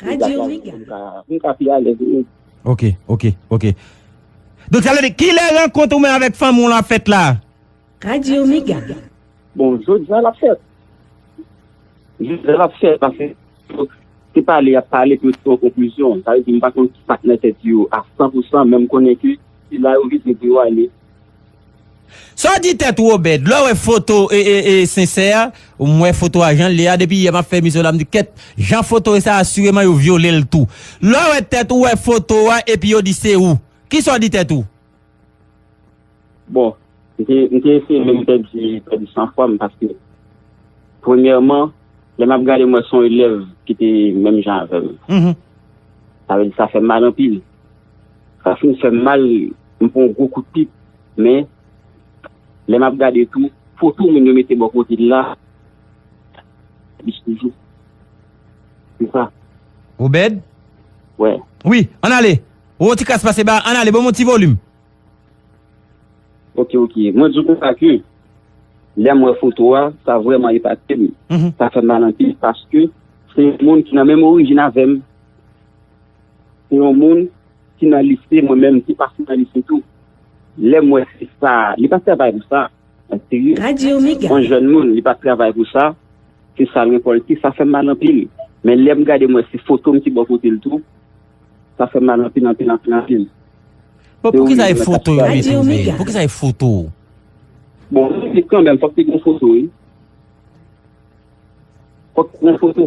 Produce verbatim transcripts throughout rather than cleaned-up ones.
Radyo Mega. Pou m ka, pou m ka pi alèz, wi. Ok, ok, ok. Donk, sa vle di, kilè rankont ou menm avèk fanmi w la fèt la? Radyo Mega. Bon, jodi a l ap fèt. Jodi a l ap fèt, paske se pale y ap pale pou yo tire yon konklizyon. Sa vle di, m pa konn sa k nan tèt yo a san pou san, men m konnen ke se la yo vin pou yo ale. Sa w di tèt ou, Obed? Lè w wè foto e, e, e, Sensè, m wè foto a jan l ye a, depi yè m ap fè emisyon la, m di, kèt, jan foto e sa, asireman yo vyole l tou. Lè w wè tèt ou, wè foto a, epi yo di se ou. Kisa w di tèt ou? Bon, m te, m te eseye menm pèdi, pèdi san fwa m, paske, premyèman, lè m ap gade, m wè se yon elèv ki te menm jan avè m. Mhm. Sa vle di, sa fè m mal anpil. Sa fin fè m mal, m pran yon gwo kout pip. Men, lè m ap gade tou, foto moun yo mete bò kote l la, plis toujou. Se sa. Obed? Wè. Wi, ann ale. Ou ti kras pase ba, ann ale, ban m yon ti volim. Ok, ok. Mwen di w konsa ke lè m wè foto a, sa vrèman epate m. Mhm. Sa fè m mal anpil paske se yon moun ki nan menm orijin avè m. Se yon moun ki nan lise, mwen menm, ki pase nan lise tou. Lè m wè se sa, li pa travay pou sa. Mwen serye. Radyo Mega. Yon jèn moun, li pa travay pou sa. Se sa l rekòlte, sa fè m mal anpil. Men lè m gade, m wè se foto m ki bò kote l tou. Sa fè m mal anpil, anpil, anpil, anpil. Bon, poukisa e foto yo mete w, men? Poukisa e foto? Bon, se kanmenm, fòk te gen foto, wi. Fòk te gen foto.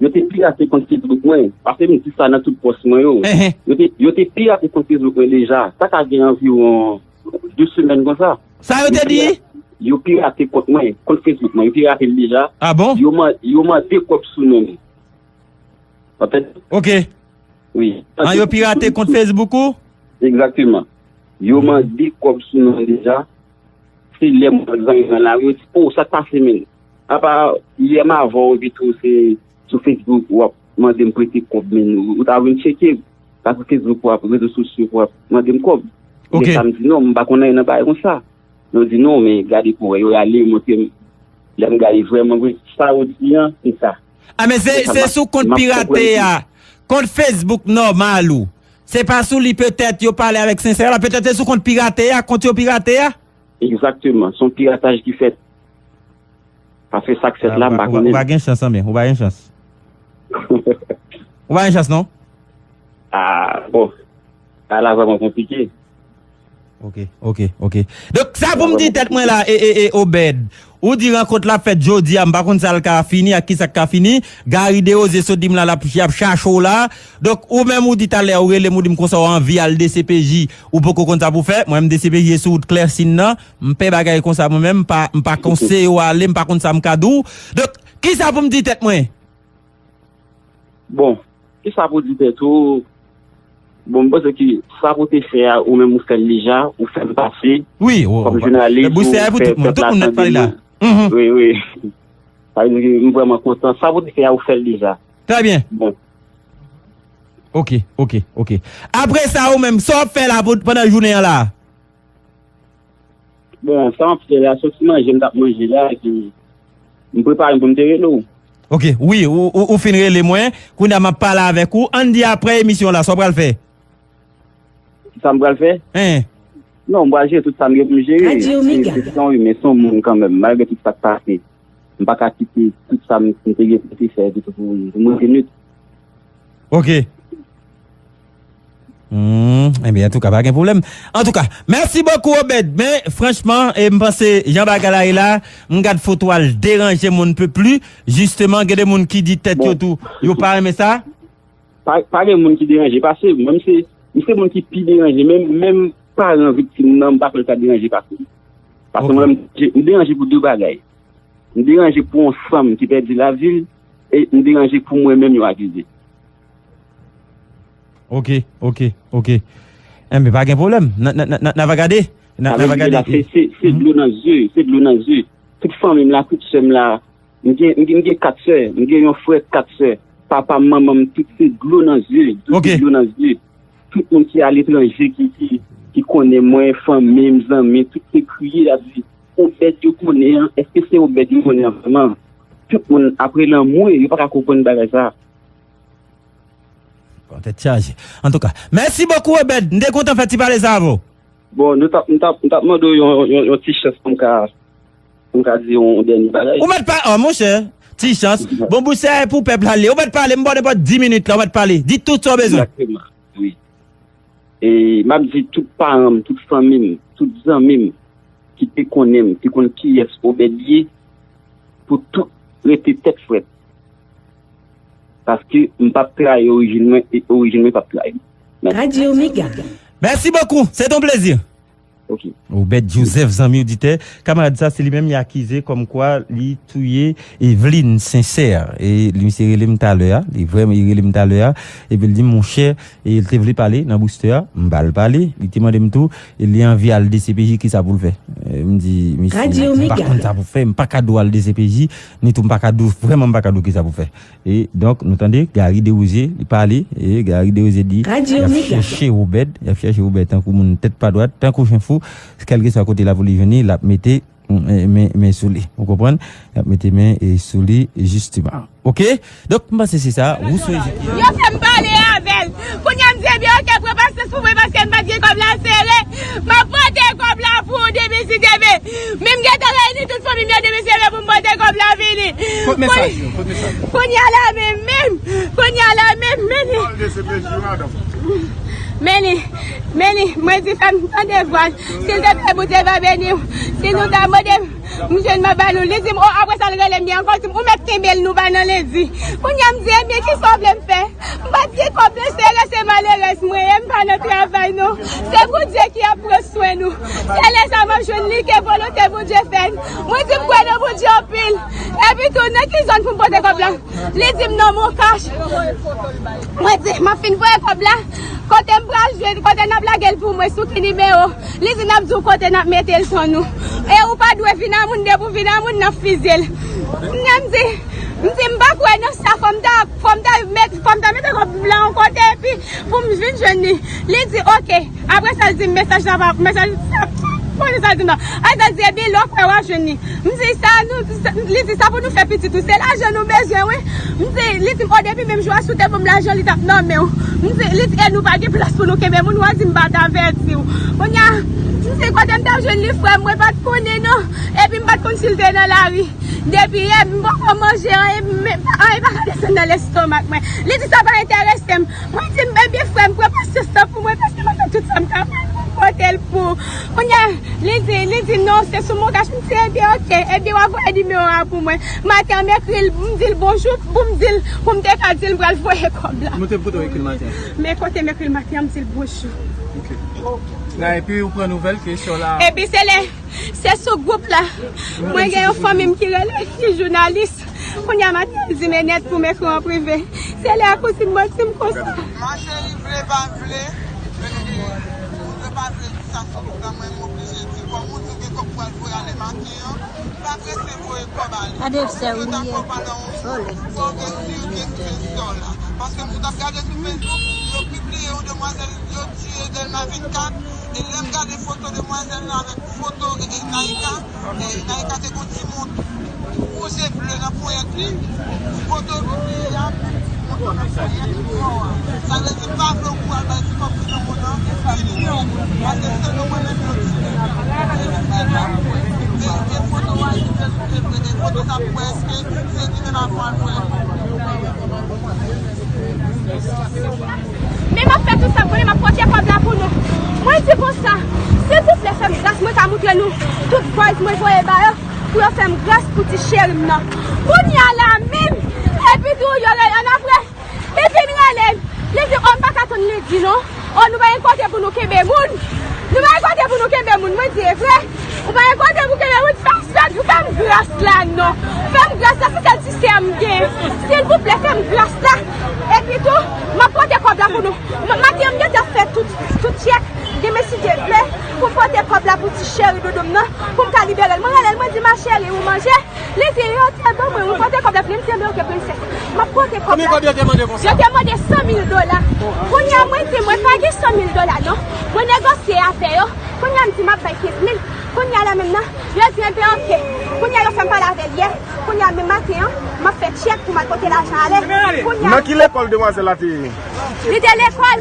Yo te pirate kont Facebook mwen. Paske m di sa nan tout pòs mwen yo. Enhen. Yo te, yo te pirate kont Facebook mwen deja. Sa ka gen anviwon de semèn konsa. Sa yo te di? Yo pirate kont mwen, kont Facebook mwen. Yo pirate l deja. Ah bon? Yo man-, yo mande kòb sou non m. Ou konprann? Ok. Wi. An, yo pirate kont Facebook ou? Egzakteman. Yo mande kòb sou non deja. Se lè m wè zanmi nan lari, yo di, "O, sa k pase, menn?" Apa, yè m avè w, epi tou, se sou Facebook, w ap mande m prete kòb, menn. Ou, ou ta vin tcheke. Pa sou Facebook, w ap, rezo sosyo, w ap mande m kòb. Ok. Lè sa m di, "Non, m pa konn anyen nan bagay konsa." Yo di, "Non, men gade pou wè." Yo rale, yo montre m. Lè m gade vrèman vre, sa yo di an, se sa. Ah, men se, se sou kont pirate a, kont Facebook nòmal ou. Se pa sou li petèt yo pale avèk Sensè la, petèt se sou kont pirate a, kont yo pirate a. Egzakteman, se yon pirataj ki fèt. Paske sa k fèt la, m pa konnen. Ou pa gen chans, anben, ou pa gen chans. Ou pa gen chans, non? Ah, bon. Sa la vrèman konplike. Ok, ok, ok. Donk, sa pou m di tèt mwen la, e, e, e, Obed. Ou di rankont la fèt jodi a, m pa konn sa l ka fini ak kisa k ka fini. Gary Desrosiers sot di m la, l ap, y ap chache w la. Donk, ou menm ou di talè, ou rele m, ou di m konsa w anvi al D C P J, ou poko konn sa pou fè. Mwen menm D C P J e sou wout Klèsin nan. M pè bagay konsa mwen menm, m pa, m pa konseye w ale, m pa konn sa m ka di w. Donk, kisa pou m di tèt mwen? Bon, kisa pou di tèt ou? Bon, m panse ke sa pou te fè a, ou menm ou fè l deja, ou fè m pase. Wi, kòm jounalis, ou fè pèp la tande nou. Mhm. Wi, wi. Sa vle di ke m vrèman kontan. Sa pou te fè a, ou fè l deja. Trè byen. Bon. Ok, ok, ok. Apre sa, ou menm, sa w ap fè la pou, pandan jounen an la? Bon, sa m ap fè la, soti manje m t ap manje la, epi m prepare m pou m te rele w. Ok, wi, ou, ou, ou fin rele mwen, kounye a m ap pale avèk ou. Ann di apre emisyon la, sa w pral fè? Sa m pral fè? Hein. Non, m pral jere tout sa m gen pou m jere. Se, se yon imen, se yon moun kanmenm, malgre tout sa k pase. M pa ka kite tout sa m, m te gen pou m te fè epi tou pou, pou mwen vini. Ok. Hmm, ebyen, antouka, pa gen pwoblèm. Antouka, mèsi bokou, Obed. Men, franchman, e, m panse, jan bagay la ye la, m gad foto a, l deranje m on ne peut plus. Jisteman, gen de moun ki di tèt yo tou, yo pa renmen sa. Pa, pa gen moun ki deranje, paske mwen, m se, m se moun ki pi deranje. Menm, menm paran viktim nan, m pa kwè l ka deranje pase m. Paske mwen, m, m deranje pou de bagay. M deranje pou yon sanm ki pèdi lavi l, e m deranje pou mwen menm yo akize. Ok, ok, ok. Enben, pa gen pwoblèm. N a, n a, n a, n a, n a va gade. N a, n a va gade. Se, se, se dlo nan zye, se dlo nan zye. Tout fanmi m la, tout sè m la, m gen, m gen, m gen kat sè, m gen yon frè, kat sè. Papa m, manman m, tout se dlo nan zye, tout se dlo nan zye. Tout moun ki aletranje, ki, ki, ki konnen mwen, fanmi m, zanmi, tout se kriye, y ap di, Obed yo konnen an, èske se Obed yo konnen an vrèman? Tout moun ap rele an mwen, yo pa ka konprann bagay sa. Tèt chaje. Antouka, mèsi bokou, Obed. M te kontan fè ti pale sa avè w. Bon, nou t ap, m t ap, m t ap mande w yon, yon, yon ti chans pou m ka, pou m ka di yon dènye bagay. Ou mèt pa, oh, monchè, ti chans. Bon, bouch sa e pou pèp la li ye. Ou mèt pale, m ba w nenpòt dis minit la, ou mèt pale. Di tout sa w bezwen. Egzakteman, wi. E m ap di tout paran m, tout fanmi m, tout zanmi m ki te konnen m, ki konn kiyès Obed ye, pou tout rete tèt frèt. Paske m p ap trayi orijin mwen, e orijin mwen p ap trayi m. Mèsi. Radyo Mega. Mèsi bokou, se ton plezi. Ok. Obed Joseph, zanmi oditè, kamarad sa, se li menm y akize kòmkwa li touye Eveline Sincère. E li, misye rele m talè a, li vrèman, li rele m talè a, epi l di m, monchè, e l te vle pale nan booster a, m ba l pale, li te mande m tou, e li anvi al D C P J, kisa pou l fè? E m di, misye, m pa konn sa pou fè, m pa ka di w al D C P J, ni tou m pa ka di w, vrèman m pa ka di w kisa pou fè. E donk, nou tande, Gary Desrosiers, li pale, e Gary Desrosiers di, y ap chèche Obed, y ap chèche Obed tankou moun tèt pa dwat, tankou chen fou, kèlkeswa kote lapolis jwenn li, l ap mete, mm, men, men sou li. Ou konprann? Y ap mete men, e, sou li, jisteman. Ok? Donk, m panse se sa, Rousseau Ezekiel. Yo fè m pale avè l. Kounye a m di, ebyen, ok, pran pasyans pou mwen paske m pa t gen kòb la sere. M ap pote kòb la pou ou demen si Dye vle. Men m gentan reyini tout fanmi m yo demen si Dye vle pou m pote kòb la vini. Kot mesaj yo? Kot mesaj yo? Kounye a la menm, menm. Kounye a la menm, men. Men li, men li, mwen di fè m tande vwa l. Si l te fè Bondye va beni w. Si nou ta mande m, m jwenn m ap ba nou. Li di m, o, apre sa l rele m, li ankò di m, ou mèt kenbe l, nou pa nan lendi. Kounye a m di, ebyen, kisa w vle m fè? M pa t gen kòb, mwen sere, se malerèz mwen ye, m pa nan travay non. Se Bondye ki ap pran swen nou. Se lè sa m ap jwenn li ke volonte Bondye fèt. Mwen di m kwè nan Bondye anpil. Epi tou, nan ki zòn pou m pote kòb la? Li di m nan Moncash. Mwen di, m ap fin voye kòb la. Kote m pral jwenn, kote n ap lage l pou mwen, sou ki nimewo? Li di n ap di w kote n ap mete l, son nou. E ou pa dwe vin a moun, depi w vin a moun, n ap fizye l. Kounye a m di, m di m pa kwè nan sa, fò m ta, fò m ta met, fò m ta mete kòb la yon kote, epi pou m vin jwenn li. Li di, ok. Apre sa, l di m mesaj la pa, mesaj sa, konnen sa l di m nan. Ay, sa l di, ebyen, lè w kwè w a jwenn li. M di, sa nou, sa, li di, sa pou nou fè pitit ou, se lajan nou bezwen, wi. M di, li di m, o, depi menm jou a, si w te ban m lajan, li t ap nonmen w. M di, li di, e nou pa gen plas pou nou kenbe moun, w a di m pa t avèti w. Kounye a, m di, kote m t ap jwenn li, frè m, mwen pa t konnen, non. Epi m pa t konn si l te nan lari. Depi yè, m poko manje anyen, men anyen pa ka desann nan lestomak mwen. Li di, sa pa enterese m. Mwen di, ebyen, frè m, pran pasyans lan pou mwen, paske m ap fè tout sa m kapab pou m pote l pou ou. Kounye a, li di, li di, non, se sou Moncash. M di, ebyen, ok, ebyen, w a voye nimewo a pou mwen. Maten an, m ekri l, m di l bonjou, pou m di l, pou m te ka di l m pral voye kòb la. Mwen te pou w ekri l maten an. Men kote m ekri l maten an, m di l bonjou. Ok. La, epi ou pran nouvèl ke sè w la. Epi se lè, se sou gwoup la. Mwen gen yon fanmi m ki rele, ki jounalis. Kounye a maten, l di m e nèt pou m ekri w an prive. Se lè a kouzin mwen di m konsa. Ma chérie, vle pa vle, vle pa vle, sa sou kòb la, mwen oblije di, kòm ou di w gen kòb pou al voye ale maten an, pa prese voye kòb ale. Gade sè ou ye. Fò w gen sir ke se sè w la. Paske m t ap gade sou Facebook, yo pibliye yon demwazèl, yo tiye Dèlma vennkat, e lè m gade foto demwazèl la avèk foto, e, e, Naïka, e, Naïka te gon timoun wouj e ble nan ponyèt li. Foto pibliye a, menm timoun nan ponyèt li. Sa vle di, m pa vle w kou al bay ti kòb ki nan moun nan, ki li menm. Paske se nou mwen menm yo tiye. E, e foto a, e, e foto sa pou wè èske se li menm avè w al voye. Men m ap fè tout sa m konnen, m ap pote kòb la pou nou. Mwen di konsa, silvouplè, fè m gras, mwen ka montre nou tout voice mwen voye ba yo, pou yo fè m gras pou ti cheri m nan. Kounye a la menm, epi tou, yo rele annapre, li vin rele m. Li di, o, m pa ka tann lendi non. O, nou pa gen kote pou nou kenbe moun. Nou pa gen kote pou nou kenbe moun. Mwen di, e vre? Ou pa gen kote pou kenbe moun? Fè, fè, fè m gras la non. Fè m gras la, se sèl ti sè m gen. Silvouplè, fè m gras la. Epi tou, m ap pote kòb la pou nou. M, maten an, m gentan fè tout, tout tchèk. Demen, si Dye vle, pou m pote kòb la pou ti cheri doudou m nan, pou m ka libere l. Mwen rele l, mwen di, ma chérie, ou manje? Li di, yo te ban mwen, ou pote kòb la pou li. M di, ebyen, ok, princess. M ap pote kòb la. Konbyen kòb yo te mande konsa? Yo te mande san mil dola. Kounye a, mwen di, mwen pa gen san mil dola non. Mwen negosye avè yo. Kounye a, m di, m ap bay kenz mil. Kounye a la menm nan, yo di, ebyen, ok. Kounye a, yo fè m pale avè l yè. Kounye a, menm maten an, m ap fè tchèk pou m al pote lajan ale. Kounye a, nan ki lekòl demwazèl la te ye? Li te lekòl,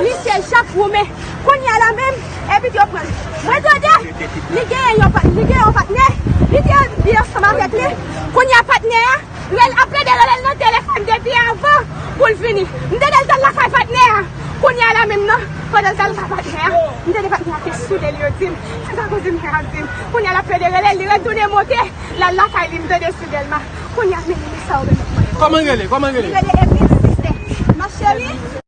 lise Jak Woumen. Kounye a la menm, epi yo pran l. Mwen tande, li genyen yon pa-, li genyen yon patnè, li te viv ansanm avèk li. Kounye a patnè a, rel-, ap plede rele l nan telefòn depi avan pou l vini. M tande l t al lakay patnè a. Kounye a la menm nan, pandan l t al lakay patnè a, m tande patnè a te soule l, yo di m, se sa kouzin mwen ap di m. Kounye a l ap plede rele l, li retounen monte, l al lakay li, m tande sou Dèlma. Kounye a, men, men sa w gen nan mwen. Kòman l rele? Kòman l rele? Li rele Emil Sisten. Ma chérie.